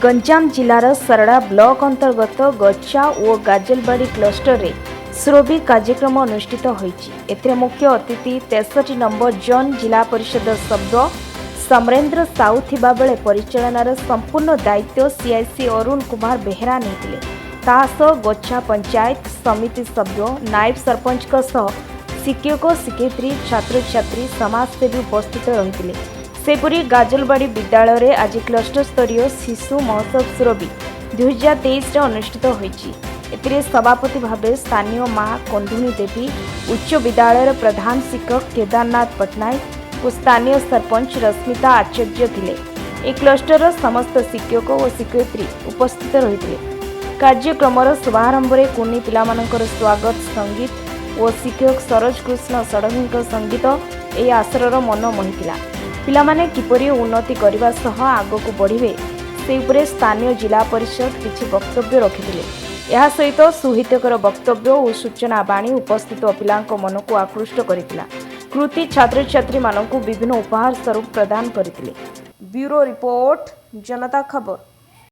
ଗଞ୍ଜାମ ଜିଲ୍ଲାର ସରଡ଼ା ବ୍ଲକ ଅନ୍ତର୍ଗତ ଗଚ୍ଛା ଓ ଗାଜଲବାଡ଼ି କ୍ଲଷ୍ଟରରେ ସୁରଭି କାର୍ଯ୍ୟକ୍ରମ ଅନୁଷ୍ଠିତ ହୋଇଛି। ଏଥିରେ ମୁଖ୍ୟ ଅତିଥି 63 ନମ୍ବର ଜୋନ୍ ଜିଲ୍ଲା ପରିଷଦ ସଭ୍ୟ ସମରେନ୍ଦ୍ର ସାହୁ ଥିବାବେଳେ ପରିଚାଳନାର ସମ୍ପୂର୍ଣ୍ଣ ଦାୟିତ୍ୱ ସିଆଇସି ଅରୁଣ କୁମାର ବେହେରା ନେଇଥିଲେ। ତା ସହ ଗୋଚ୍ଛା ପଞ୍ଚାୟତ ସମିତି ସଭ୍ୟ, ନାୟବ ସରପଞ୍ଚଙ୍କ ସହ ଶିକ୍ଷକ, ଶିକ୍ଷୟିତ୍ରୀ, ଛାତ୍ରଛାତ୍ରୀ, ସମାଜସେବୀ ଉପସ୍ଥିତ ରହିଥିଲେ। ସେହିପରି ଗାଜଲବାଡ଼ି ବିଦ୍ୟାଳୟରେ ଆଜି କ୍ଲଷ୍ଟର ସ୍ତରୀୟ ଶିଶୁ ମହୋତ୍ସବ ସୁରଭି 2023ରେ ଅନୁଷ୍ଠିତ ହୋଇଛି। ଏଥିରେ ସଭାପତି ଭାବେ ସ୍ଥାନୀୟ ମା କନ୍ଧୁଣୀ ଦେବୀ ଉଚ୍ଚ ବିଦ୍ୟାଳୟର ପ୍ରଧାନ ଶିକ୍ଷକ କେଦାରନାଥ ପଟ୍ଟନାୟକ ଓ ସ୍ଥାନୀୟ ସରପଞ୍ଚ ରଶ୍ମିତା ଆଚାର୍ଯ୍ୟ ଥିଲେ। ଏହି କ୍ଲଷ୍ଟରର ସମସ୍ତ ଶିକ୍ଷକ ଓ ଶିକ୍ଷୟିତ୍ରୀ ଉପସ୍ଥିତ ରହିଥିଲେ। କାର୍ଯ୍ୟକ୍ରମର ଶୁଭାରମ୍ଭରେ କୁନି ପିଲାମାନଙ୍କର ସ୍ୱାଗତ ସଙ୍ଗୀତ ଓ ଶିକ୍ଷକ ସରୋଜ କୃଷ୍ଣ ଷଡ଼ଙ୍ଗୀଙ୍କ ସଙ୍ଗୀତ ଏହି ଆସରର ମନ ମୋହିଥିଲା। ପିଲାମାନେ କିପରି ଉନ୍ନତି କରିବା ସହ ଆଗକୁ ବଢ଼ିବେ, ସେ ଉପରେ ସ୍ଥାନୀୟ ଜିଲ୍ଲା ପରିଷଦ କିଛି ବକ୍ତବ୍ୟ ରଖିଥିଲେ। ଏହା ସହିତ ସୁହିତକର ବକ୍ତବ୍ୟ ଓ ସୂଚନା ବାଣୀ ଉପସ୍ଥିତ ପିଲାଙ୍କ ମନକୁ ଆକୃଷ୍ଟ କରିଥିଲା। କୃତି ଛାତ୍ରଛାତ୍ରୀମାନଙ୍କୁ ବିଭିନ୍ନ ଉପହାର ସ୍ୱରୂପ ପ୍ରଦାନ କରିଥିଲେ। ବ୍ୟୁରୋ ରିପୋର୍ଟ, ଜନତା ଖବର।